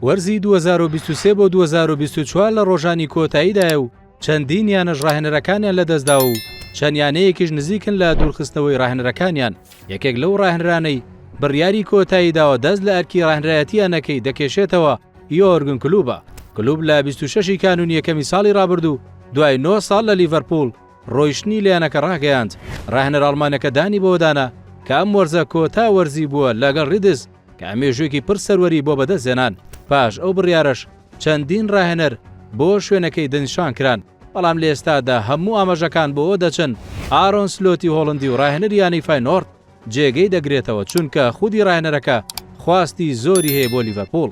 وەرزی 2023 بۆ 2024 لە ڕۆژانی کۆتاییدایە و چەندین یانەش ڕاهێنەرەکانیان لەدەستدا و چەند یانەیەکیش نزیکن لە دوورخستنەوەی ڕاهێنەرەکانیان، یەکێک لەو ڕاهێنەرانەی بڕیاری کۆتایی داوە دەست لە ئەرکی ڕاهێنەرایەتی یانەکەی دەکێشێتەوە یۆرگن کلوبە. کلوب لە 26 ی کانوونی یەکەمی ساڵی ڕابردوو دوای 9 ساڵ لە لیڤەرپوڵ ڕۆیشتنی لە یانەکە ڕاگەیاند، ڕاهێنەرە ئەڵمانەکە دانی بەوەدانا کە ئەم وەرزە کۆتا وەرزی بووە لەگەڵ ڕیدز کە مێژوویەکی پڕ سەروەری بۆ بەدەستهێنان، پاش ئەو بڕیارەش چەندین ڕاهێنەر بۆ شوێنەکەی دەستنیشانکران، بەڵام لە ئێستادا هەموو ئاماژەکان بۆ ئەوە دەچن ئارۆن سلۆتی هۆڵندی و ڕاهێنەری یانەی فاینۆرد جێگەی دەگرێتەوە، چونکە خودی ڕاهێنەرەکە خواستی زۆری هەیە بۆ لیڤەرپوڵ.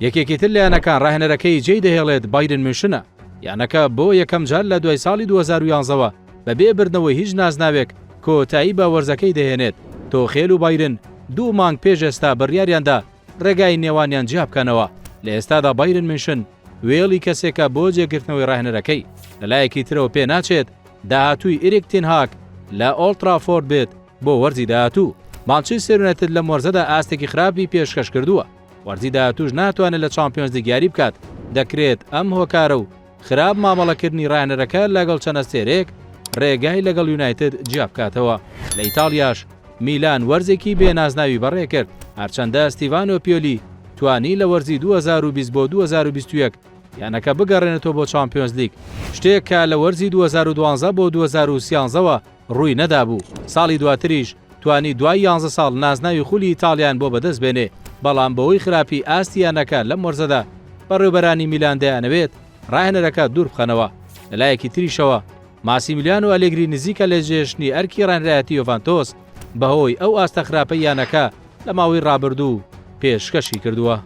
یەکێکی تر لە یانەکان ڕاهێنەرەکەی جێی دەهێڵێت بایرن میونشنە، یانەکە بۆ یەکەمجار لە دوای ساڵی 2011 وە بەبێ بردنەوەی هیچ نازناوێک کۆتایی بە وەرزەکەی دەهێنێت، تۆخێل و بایرن دوو مانگ پێش ئێستا بڕیاریاندا ڕێگای نێوانیان جیابکەنەوە، لە ئێستادا بایرن میونشن وێڵی کەسێکە بۆ جێگرتنەوەی ڕاهێنەرەکەی، لەلایەکی ترەوە پێناچێت داهاتووی ئیریک تین هاگ لە ئۆڵدترافۆرد بێت بۆ وەرزی داهاتوو. مانچستەر یونایتد لەم وەرزەدا ئاستێکی خراپی پێشکەش کردووە، وەرزی داهاتووش ناتوانێت لە چامپیۆنزلیگ یاری بکات، دەکرێت ئەم هۆکارە و خراپ مامەڵەکردنی ڕاهێنەرەکە لەگەڵ چەند ئەستێرەیەک ڕێگای لەگەڵ یونایتد جیابکاتەوە. لە ئیتاڵیاش میلان وەرزێکی بێ نازناوی بەڕێکرد، هەرچەندە ستیڤانۆ پیۆلی توانی لە وەرزی 2020 بۆ 2021 یانەکە بگەڕێنێتەوە بۆ چامپیۆنزلیگ، شتێک کە لە وەرزی 2012 بۆ 2013 وە ڕووی نەدابوو، ساڵی دواتریش توانی دوای یانزە ساڵ نازناوی خولی ئیتاڵیان بۆ بەدەست بێنێ، بەڵام بەهۆی خراپی ئاستی یانەکە لەم وەرزەدا بەڕێوبەرانی میلان دەیانەوێت ڕاهێنەرەکە دووربخەنەوە. لەلایەکی تریشەوە ماسیمیلیانۆ ئەلێگری نزیکە لە جێهێشتنی ئەرکی ڕاهێنەرایەتی یۆڤانتۆس بەهۆی ئەو ئاستە خراپەی یانەکە لە ماوەی ڕابردوو پێشکەشی کردووە.